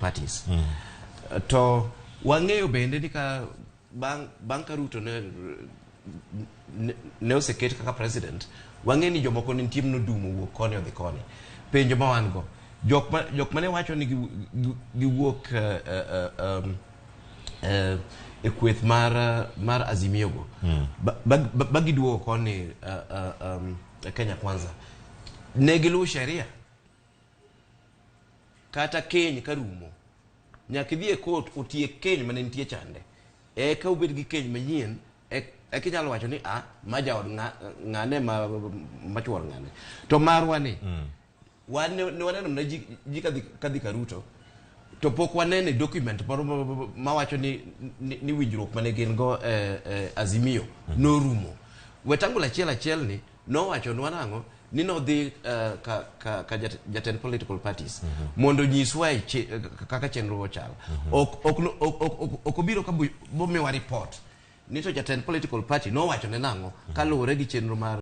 Parties. To wang'eyo bende ni ka bang' ka Ruto ne oseket kaka president, wang'eyo ni jomoko ne nitie nodumo wuok koni odhi koni. Penjo ma wan go, jok mane wacho ni giwuok e kweth mar Azimio go ba giduogo koni Kenya Kwanza, ne giluwo sheria kata keny karumo nyaka idhi e court otiek keny mane nitie chande, eka ubed gi keny manyien, eka inyalo wacho ni a ma jaod ng'ane ma chuor ng'ane. To marwa ni wan ne waneno mana ji kadhi ka Ruto, to pok wanene document moro mawacho ni winjruok mane gin go Azimio norumo. Wetangula achiel achiel ni nowachonwa nang'o ni nodhi ka jatend political parties mondo onyiswa e kaka chenro ochal. Ok obiro ka bomiwa report ni to jatend political party nowacho ne nang'o kaluwore gi chenro mar